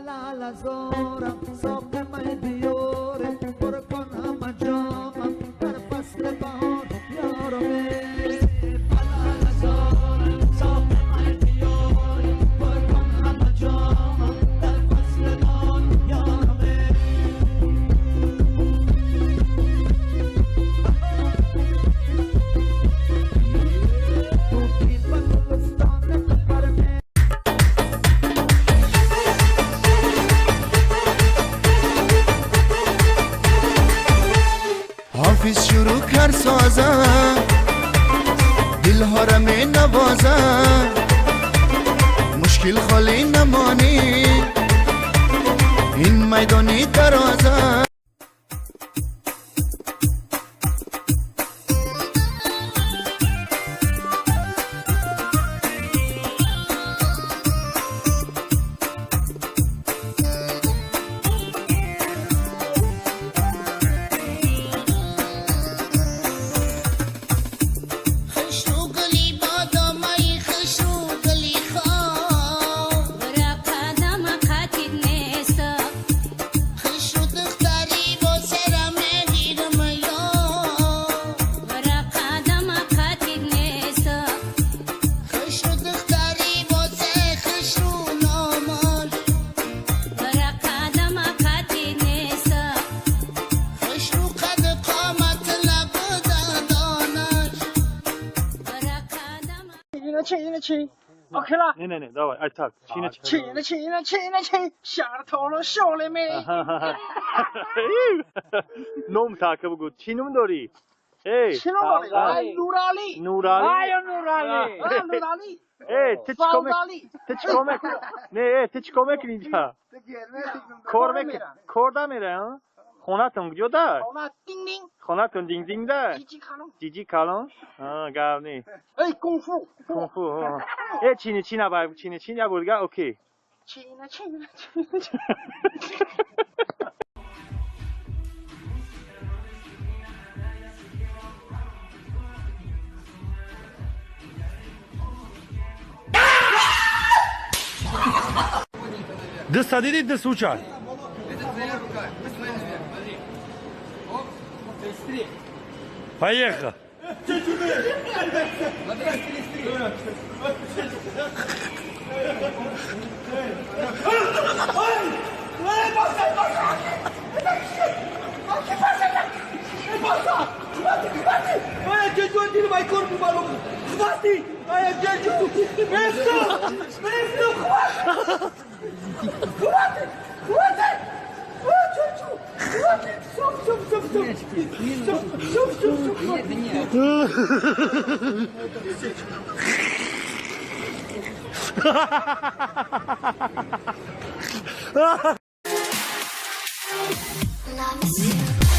Лолазорам, соқи май биёре, пур кун ҳама ҷомам дар фасли баҳор, ёрам. Лолазорам, соқи май биёре, пур кун ҳама ҷомам дар фасли баҳор, ёрам. Ту ба гулистон барме. Ҳофиз шурӯъ кард соза, дилҳоро менавоза, мушкил холӣ намонӣ, ин майдони дароза. Хушрӯ гули бодомаи, хушрӯ гули хоб. Қадама қатид нест. Хушрӯ духтари бо сера мегирам ёр. Қадама қатид нест. Хушрӯ духтари бо се, хушрӯ номаш. Қадама қатид нест. Хушрӯ қад қомат, лаб дандонаш. Қадама. 亲了亲了亲，OK 了。 Не, не, не, давай, ай так, чина. 亲了亲了亲了亲，吓透了小妹妹。 Ном така бугу. Чӣ ном дорӣ? Эй, 亲了我的努拉里， Нурали. 哎呀努拉里，啊努拉里， Эй, ты чӣ кор 法拉利， ты чӣ кор мекунӣ? Не, эй, ты чӣ кор мекунӣ инҷа? Кор мекунӣ? Кор дамера, а? Хонатон куҷо да? 好那叮叮， Хонатон динг-динг да? 叽叽卡隆， Ҷиҷи калон? А, гап не. 哎功夫， Кунфу. Э, чини чина бай, чини чина бурга, окей. 亲了亲了亲了亲。 Даста диди, даст уча. Поехал. Love is you.